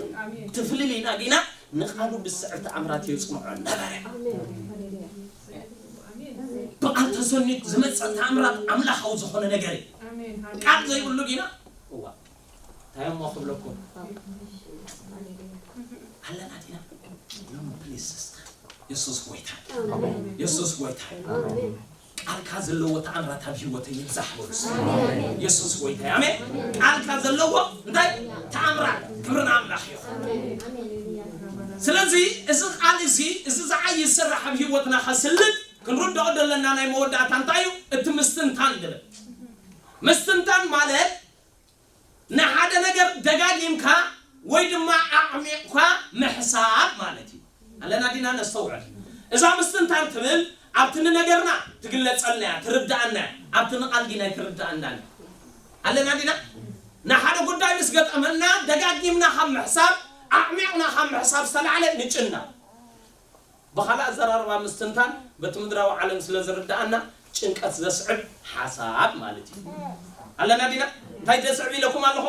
ትፍልል ኢና ግና ንቃሉ ብስዕር ተኣምራት የጽንዖ ነበረ። ብቃል ተሰኒት ዝመጽእ ተኣምራት ኣምላኻዊ ዝኾነ ነገር እዩ። ቃል ዘይብሉ ግና እዋ እንታይ እሞ ክብለኩም ኣለና ዲና ሎሚ ፕሊስ ስስታ የሱስ ጎይታ የሱስ ጎይታ ቃልካ ዘለዎ ተኣምራት ኣብ ህይወተይ ይብዛሕ በሉ እስኪ። የሱስ ጎይታ ኣሜን። ቃልካ ዘለዎ እንታይ ተኣምራት ክብርን ኣምላኽ ይኹን። ስለዚ እዚ ቃል እዚ እዚ ዝዓይ ዝስራሕ ኣብ ህይወትና ከስልጥ ክንርድኦ ዘለና ናይ መወዳእታ እንታይ እዩ? እቲ ምስትንታን ድብል ምስትንታን ማለት ንሓደ ነገር ደጋጊምካ ወይ ድማ ኣዕሚቕካ ምሕሳብ ማለት እዩ። ኣለና ዲና ነስተውዕል። እዛ ምስትንታን ትብል ኣብቲ ንነገርና ትግለጸልና እያ፣ ትርድኣና እያ። ኣብቲ ንቓል ዲና ኣይትርድኣናን እያ። ኣለና ዲና ንሓደ ጉዳይ ምስ ገጠመና ደጋጊምና ካብ ምሕሳብ ኣዕሚቕና ካብ ምሕሳብ ዝተላዕለ ንጭና ብኻልእ ኣዘራርባ ምስትንታን በቲ ምድራዊ ዓለም ስለ ዝርድኣና ጭንቀት ዘስዕብ ሓሳብ ማለት እዩ። ኣለና ዲና እንታይ ዘስዕብ ኢለኩም ኣለኹ?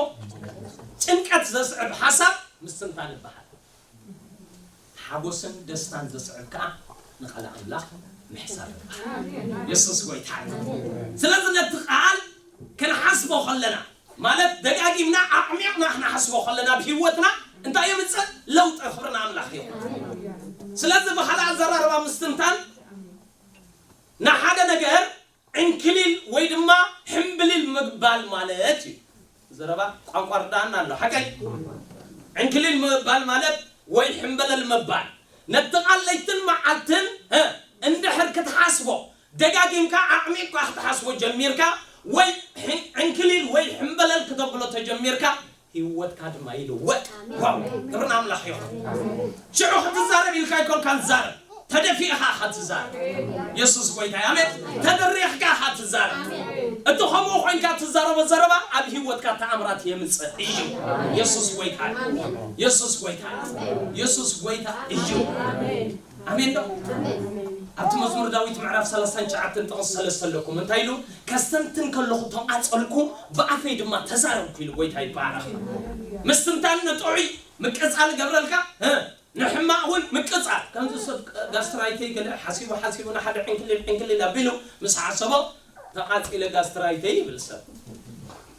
ጭንቀት ዘስዕብ ሓሳብ ምስትንታን ይበሃል። ሓጎስን ደስታን ዘስዕብ ከዓ ንቃል ኣምላኽ ምሕሳብ ይበሃል። የሱስ ጎይታ እዩ። ስለዚ ነቲ ቃል ክንሓስቦ ከለና ማለት ደጋጊምና ኣዕሚቕና ክንሓስቦ ከለና ኣብ ህይወትና እንታይ የምፅእ? ለውጢ። ክብሪ ንኣምላኽ ይኹን። ስለዚ ብኻልእ ኣዘራርባ ምስትንታን ንሓደ ነገር ዕንክሊል ወይ ድማ ሕምብሊል ምግባል ማለት እዩ። ዘረባ ቋንቋ ርዳኣና ኣሎ ሓቀይ። ዕንክሊል ምባል ማለት ወይ ሕምበለል ምባል ነቲ ቃል ለይትን መዓልትን እንድሕር ክትሓስቦ ደጋጊምካ ኣዕሚቕካ ክትሓስቦ ጀሚርካ ወይ ዕንክሊል ወይ ሕምበለል ክተብሎ ተጀሚርካ ህይወትካ ድማ ይልወጥ። ዋው ክብርን ኣምላኽ ይኹን። ሽዑ ክትዛረብ ኢልካ ኣይኮንካ ትዛረብ ተደፊእኻ ኢኻ ትዛረብ። የሱስ ጎይታ ኣሜን። ተደሪኽካ ኢኻ ትዛረብ። እቲ ከምኡ ኮይንካ ትዛረቦ ዘረባ ኣብ ህይወትካ ተኣምራት የምፅእ እዩ። የሱስ ጎይታ የሱስ ጎይታ የሱስ ጎይታ እዩ። ኣሜን ዶ? ኣብቲ መዝሙር ዳዊት ምዕራፍ ሰላሳን ትሽዓተን ጥቕሲ ሰለስተ ኣለኩም እንታይ ኢሉ? ከስተንትን ከለኹ ተማጸንኩ፣ ብኣፈይ ድማ ተዛረብኩ ኢሉ። ጎይታ ይባረኽ። ምስትንታን ንጥዑይ ምቅጻል ይገብረልካ፣ ንሕማቕ እውን ምቅጻል። ከምዚ ሰብ ጋስትራይተይ ገለ ሓሲቡ ሓሲቡ ንሓደ ዕንክሊል ዕንክሊል ኣቢሉ ምስ ሓሰቦ ተቓጺለ ጋስትራይተይ ይብል ሰብ።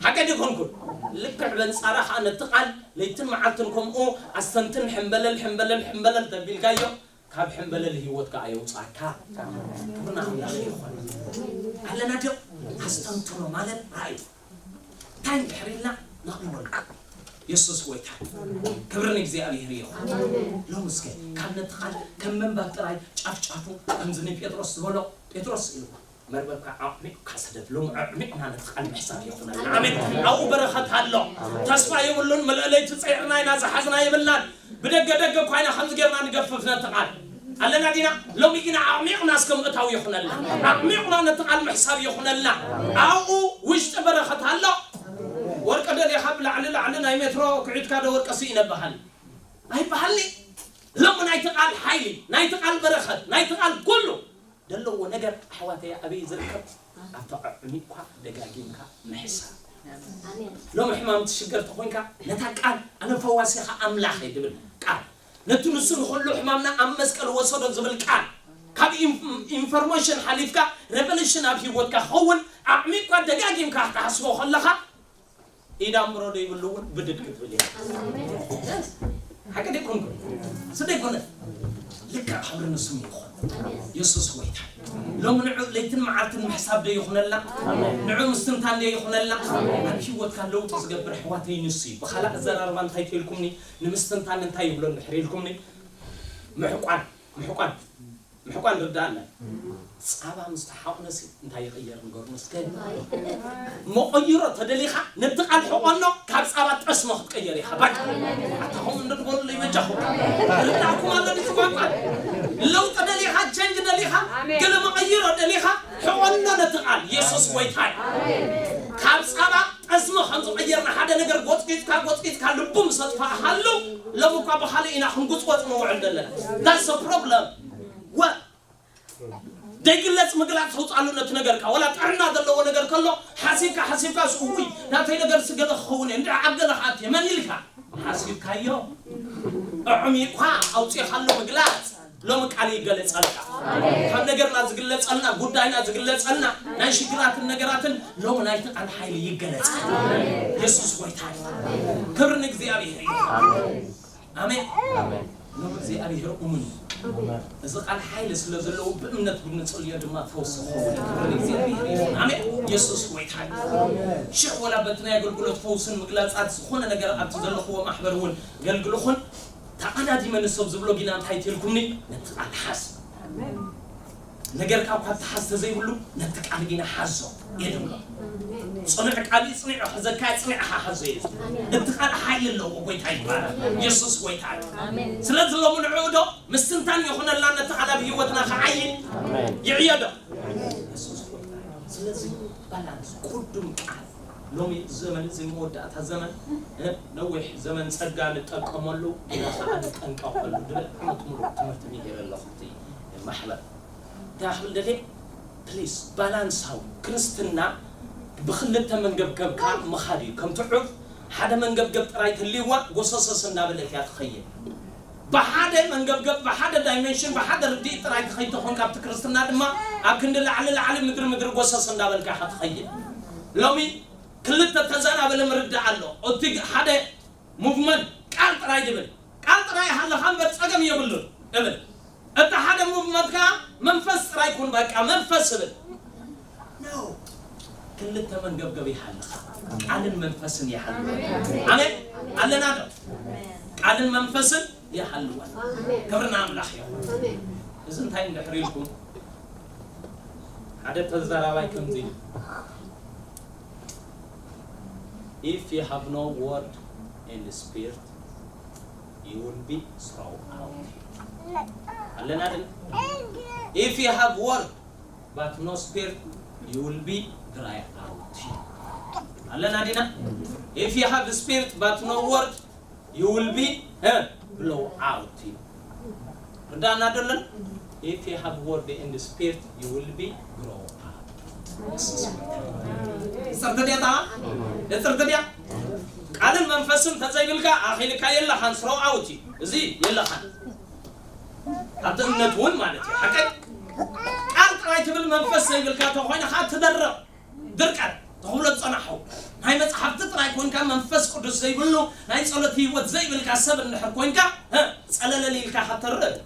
ሓቂ ዲኮንኩን? ልክዕ በንጻራ ኸኣ ነቲ ቃል ለይትን መዓልትን ከምኡ ኣስተንትን ሕምበለል ሕምበለል ሕምበለል ተቢልካዮ ካብ ሕምበለል ህይወትካ ኣየውጻካ። ክብሪ ንኣምላኽ ይኹን። ኣለና ድዮ? ኣስተንትኖ ማለት ራእዩ እንታይ እንድሕር ኢልና ነቕርበሉ። የሱስ ጎይታ። ክብሪ ንእግዚኣብሔር ይኹን። ሎም እስከ ካብ ነቲ ቃል ከም ምንባብ ጥራይ ጫፍ ጫፉ ከምዚ ንጴጥሮስ ዝበሎ ጴጥሮስ ኢሉ መርበብካ ኣዕሚቕካ ስደድ። ሎም ኣዕሚቕና ነቲ ቃል ምሕሳብ ይኹነልና። ኣሜን። ኣብኡ በረኸት ኣሎ። ተስፋ የብሉን። መለለይቲ ጸይርና ኢና ዝሓዝና የብልናን። ብደገ ደገ እኳ ኢና ከምዚ ጌርና ንገፍፍ ነቲ ቃል ኣለና ዲና? ሎሚ ግና ኣዕሚቕና እስከ ምእታው ይኹነልና። ኣዕሚቕና ነቲ ቃል ምሕሳብ ይኹነልና። ኣብኡ ውሽጢ በረኸት ኣሎ። ወርቂ ደሊኻ ብላዕሊ ላዕሊ ናይ ሜትሮ ኩዒትካ ዶ ወርቂ ስኢነ በሃል ኣይበሃልኒ። ሎሚ ናይቲ ቃል ሓይሊ፣ ናይቲ ቃል በረኸት፣ ናይቲ ቃል ኩሉ ዘለዎ ነገር ኣሕዋተይ ኣበይ ዝርከብ ኣብቲ ኣዕሚቕካ ደጋጊምካ ምሕሳብ። ሎሚ ሕማም ትሽገር ተኾይንካ ነታ ቃል ኣነ ፈዋሲኻ ኣምላኸይ ትብል ቃል ነቲ ንሱ ንኹሉ ሕማምና ኣብ መስቀል ወሰዶ ዝብል ቃል ካብ ኢንፎርሜሽን ሓሊፍካ ሬቨሌሽን ኣብ ህይወትካ ክኸውን ኣዕሚቕካ ደጋጊምካ ክትሓስቦ ከለኻ ኢድ ኣምሮ ዶ ይብሉ እውን ብድድ ክትብል እያ። ሓቂ ደይኮንኩ ስደይኮነ ልክዕ ክብሪ ንስሙ ይኹን። የሱስ ጎይታ። ሎም ንዑ ለይትን መዓልትን ምሕሳብ ዶ ይኹነልና? ንዑ ምስትንታን ዶ ይኹነልና? ኣብ ህይወትካ ለውጢ ዝገብር ኣሕዋተይ ንሱ እዩ። ብኻልእ ኣዘራርባ እንታይ ተልኩምኒ? ንምስትንታን እንታይ ይብሎ እንድሕር ኢልኩምኒ? ምሕቋን ምሕቋን ምሕቋን ርዳእና። ጻባ ምስ ተሓቑነሲ እንታይ ይቕየር ንገሩኒ እስከ? መቐይሮ ተደሊኻ ነቲ ቃል ሕቖኖ ካብ ጻባ ጠስሞ ክትቀየር ኢኻ። ባጭ ኣታ ከምኡ እንድትበሉለይ በጃኹም። ርዳእኩም ኣሎ ድዩ ቋንቋ? ለውጢ ደሊኻ፣ ቸንጅ ደሊኻ፣ ኣሜን። ገለ መቐይሮ ደሊኻ፣ ሕቖኖ ነቲ ቃል። የሱስ ጎይታ እዩ። ካብ ጻባ ጠስሞ ከም ዝቐየርና ሓደ ነገር ጎጽጊጽካ ጎጽጊጽካ ልቡ ምስ ኣጥፋእኻሉ ሎም እኳ ብኻልእ ኢና ክንጉጽጎጽ ንውዕል ዘለና። That's a problem. ወ ደይግለጽ ምግላጽ ተውጻሉ ነቲ ነገርካ። ወላ ጥዕና ዘለዎ ነገር ከሎ ሓሲብካ ሓሲብካ ስ ውይ ናተይ ነገር ስገለ ክኸውን እየ እንድዕ ኣብ ገለ ክኣት እየ መን ኢልካ ሓሲብካዮ። ኣዕሚቕካ ኣውጺኻሉ ምግላጽ። ሎም ቃል ይገለጸልካ። ካብ ነገርና ዝግለጸልና ጉዳይና ዝግለጸልና ናይ ሽግራትን ነገራትን ሎም ናይቲ ቃል ሓይሊ ይገለጸ። የሱስ ጎይታ እዩ። ክብሪ ንእግዚኣብሔር እዩ። ኣሜን። ኣሜን። ሎም እግዚኣብሔር እሙን እዩ። እዚ ቃል ሓይሊ ስለ ዘለዎ ብእምነት ብንጽልዮ ድማ ፈውሲ ክኸውን እዩ። ክብሪ ንእግዚኣብሔር ይኹን። ኣሜን። የሱስ ጎይታ እዩ። ሽሕ ወላ በቲ ናይ ኣገልግሎት ፈውስን ምግላጻት ዝኾነ ነገር ኣብቲ ዘለኽዎ ማሕበር እውን ገልግልኹን ተቐዳዲመ ንሰብ ዝብሎ ጊና እንታይ ትልኩምኒ ነቲ ቃል ሓዝ። ነገርካ እኳ ተሓዝ ተዘይብሉ ነቲ ቃል ጊና ሓዞ የድብሎ። ጽኑዕ ቃል እዩ፣ ጽኑዕ ክሕዘካ እዩ፣ ጽኑዕ ኢኻ ሓዞ እዩ። እቲ ቃል ሓይሊ ኣለዎ። ጎይታ ይባረክ። የሱስ ጎይታ እዩ። ስለዚ ሎሚ ንዕኡ ዶ ምስትንታን ይኹነልና ነቲ ቃል ኣብ ህይወትና ክዓይን ይዕዮ ዶ? የሱስ ጎይታ እዩ። ስለዚ ባላንስ ቅዱም ቃል ሎሚ ዘመን እዚ መወዳእታ ዘመን እ፣ ነዊሕ ዘመን ጸጋ ንጠቀመሉ ግና ከዓ ንጠንቀቀሉ ድብል ዓመት ሙሉእ ትምህርቲ ሚሂረ ኣለኹ። እቲ ማሕበር እንታይ ክብል ደልየ ፕሊስ ባላንሳዊ ክርስትና ብክልተ መንገብገብካ ምኻድ እዩ። ከምቲ ዑፍ ሓደ መንገብገብ ጥራይ ትልይዋ ጎሰሰስ እንዳበለት እያ ትኸይድ። ብሓደ መንገብገብ ብሓደ ዳይሜንሽን ብሓደ ርድኢት ጥራይ ትኸይድ ተኾንካ ኣብቲ ክርስትና ድማ ኣብ ክንዲ ላዕሊ ላዕሊ ምድሪ ምድሪ ጎሰስ እንዳበልካ ኢኻ ትኸይድ። ሎሚ ክልተ ተዛናበለ ምርዳእ ኣሎ። እቲ ሓደ ሙቭመንት ቃል ጥራይ ድብል ቃል ጥራይ ሃለኻ እምበር ጸገም የብሉን እብል። እቲ ሓደ ሙቭመንት ከዓ መንፈስ ጥራይ ኩን በቃ መንፈስ እብል። ኖ ክልተ መንገብገብ ይሃልኻ ቃልን መንፈስን ይሃልዋ። ኣሜን ኣለና ዶ? ቃልን መንፈስን ይሃልዋ። ክብርና ኣምላኽ ይኹን። እዚ እንታይ እንድሕር ኢልኩም ሓደ ተዘራባይ ከምዚ ኢሉ If you have no word and spirit, you will be thrown out. ኣለና ድን? If you have word but no spirit, you will be dry out. ኣለና ዲና? If you have spirit but no word, you will be eh, blow out. ርዳና ደለን? If you have word and spirit, you will be grow up. ጽርት ድያ ታ? ጽርት ድያ? ቃልን መንፈስን ተዘይብልካ ኣኺልካ የለኻን ስሮ ኣውት እዩ። እዚ የለኻን ኣብቲ እምነት እውን ማለት እዩ። ሓቀይ ቃል ጥራይ ትብል መንፈስ ዘይብልካ ተኾይንኻ ትደረቕ ድርቀት ተኽብሎ ዝጸናሑ ናይ መጽሓፍቲ ጥራይ ኮንካ መንፈስ ቅዱስ ዘይብሉ ናይ ጸሎት ህይወት ዘይብልካ ሰብ እንድሕር ኮንካ ጸለለል ኢልካ ከተርእ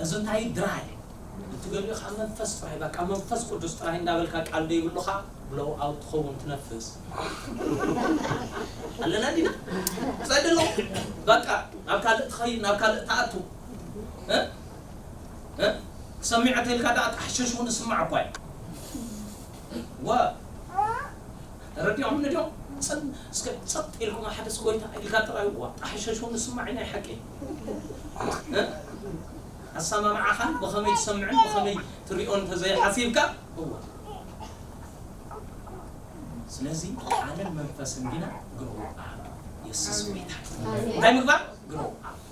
እዚ እንታይ ድራይ እቲ ገሊኡ ካብ መንፈስ ጥራይ በቃ መንፈስ ቅዱስ ጥራይ እንዳበልካ ቃል ዘይብሉኻ ብለው ኣውት ትኸውን ትነፍስ ኣለና ዲና ሳይደሎ በቃ ናብ ካልእ ትኸይድ ናብ ካልእ ትኣቱ ክሰሚዐ ተልካ ደኣ ጣሕሸሽ እውን እስማዕ እኳ እዩ ወ ተረዲኦም ንድዮም እስከ ጸጥ ኢልኩም ሓደ ስጎይታ ኢልካ ጥራይ ዋ ጣሕሸሽ እውን እስማዕ ናይ ሓቂ ኣሰማምዓኻን ብኸመይ ትሰምዕን ብኸመይ ትሪኦ እንተዘይሓሲብካ እዋ ስለዚ ቃልን መንፈስን ግና ግሮ የሱስ ጎይታ እንታይ ምግባር ግሮ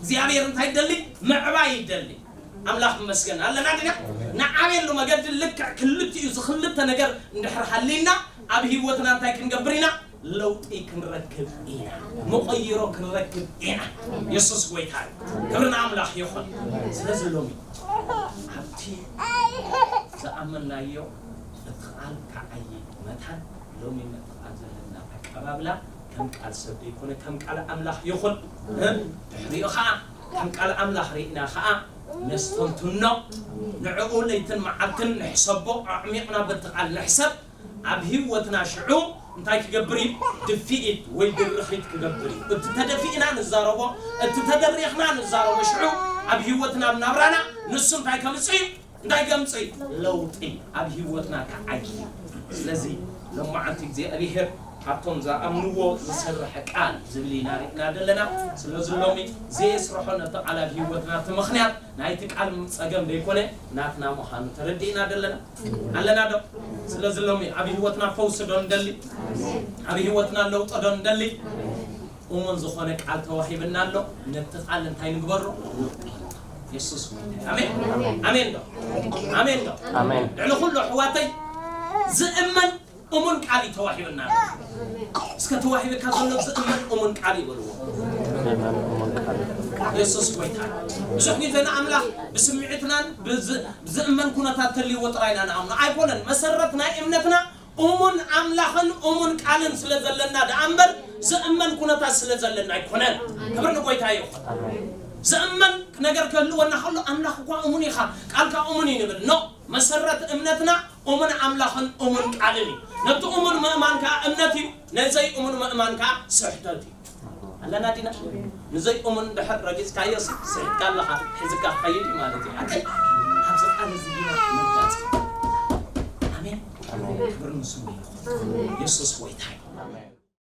እግዚኣብሔር እንታይ ይደሊ ምዕባይ ይደሊ ኣምላኽ ይመስገን ኣለና ድና ንዓብየሉ መገዲ ልክዕ ክልቲኡ እዚ ክልተ ነገር እንድሕር ሃሊና ኣብ ህይወትና እንታይ ክንገብር ኢና ለውጢ ክንረክብ ኢና መቐይሮ ክንረክብ ኢና የሱስ ጎይታ ክብሪ ንኣምላኽ ይኹን ስለዚ ሎሚ ኣብቲ ዝኣመናዮ እቲ ቃል ክዓይ መታን ሎሚ ምትቓል ዘለና ኣቀባብላ ከም ቃል ሰብ ዘይኮነ ከም ቃል ኣምላኽ ይኹን። እ? ድሕሪኡ ኸዓ ከም ቃል ኣምላኽ ርኢና ኸዓ ነስተንትኖ፣ ንዕኡ ለይትን መዓልትን ንሕሰቦ፣ ኣዕሚቕና በቲ ቃል ንሕሰብ። ኣብ ህይወትና ሽዑ እንታይ ክገብር እዩ? ድፍኢት ወይ ድርኺት ክገብር እዩ። እቲ ተደፊእና ንዛረቦ፣ እቲ ተደሪኽና ንዛረቦ፣ ሽዑ ኣብ ህይወትና ኣብ ናብራና ንሱ እንታይ ከምጽእ እዩ? እንታይ ከምጽእ እዩ? ለውጢ ኣብ ህይወትና ክዓይ እዩ። ስለዚ ሎማዓንቲ እግዚኣብሔር ካብቶም ዝኣምንዎ ዝሰርሕ ቃል ዝብል ኢና ርኢና ዘለና። ስለዚ ሎሚ ዘየስርሖ ነቲ ቃል ኣብ ህይወትና እቲ ምኽንያት ናይቲ ቃል ጸገም ዘይኮነ ናትና ምዃኑ ተረዲእና ደለና ኣለና ዶ? ስለዚ ሎሚ ኣብ ህይወትና ፈውሲ ዶ ንደሊ? ኣብ ህይወትና ለውጢ ዶ ንደሊ? እሙን ዝኾነ ቃል ተዋሂብና ኣሎ። ነቲ ቃል እንታይ ንግበሮ? የሱስ ጎይታ። ኣሜን። ኣሜን ዶ? ኣሜን ዶ? ኣሜን። ልዕሊ ኩሉ ኣሕዋተይ ዝእመን እሙን ቃል እዩ ተዋሂብና ኣሎ። እስከ ተዋሂብካ ዘሎ ዝእመን እሙን ቃል ይበልዎ። እመን እሙን ቃል። የሱስ ጎይታ። ብዙሕ ግዜ ንኣምላኽ ብስምዒትናን ብዝ- ብዝእመን ኩነታት ተልይዎ ጥራይ ኢና ንኣምኖ ኣይኮነን። መሰረት ናይ እምነትና እሙን ኣምላኽን እሙን ቃልን ስለ ዘለና ደኣ እምበር ዝእመን ኩነታት ስለ ዘለና ኣይኮነን። ክብሪ ንጎይታ ይኹን። ዝእመን ነገር ክህልወና ከሎ ኣምላኽ እኳ እሙን ኢኻ፣ ቃልካ እሙን እዩ ንብል። ኖ፣ መሰረት እምነትና እሙን ኣምላኽን እሙን ቃልን እዩ። ነቲ እሙን ምእማን ከዓ እምነት እዩ፣ ነዘይ እሙን ምእማን ከዓ ስሕተት እዩ። ኣለና ዲና? ንዘይ እሙን ድሕር ረጊጽካዮ ስሕትካ ኣለኻ፣ ሒዝካ ክኸይድ እዩ ማለት እዩ። ሓቀይ ኣብዚ ቃል እዚ ዲና ምርጋጽ። ኣሜን። ክብሪ ንስሙ ይኹን። የሱስ ጎይታ እዩ።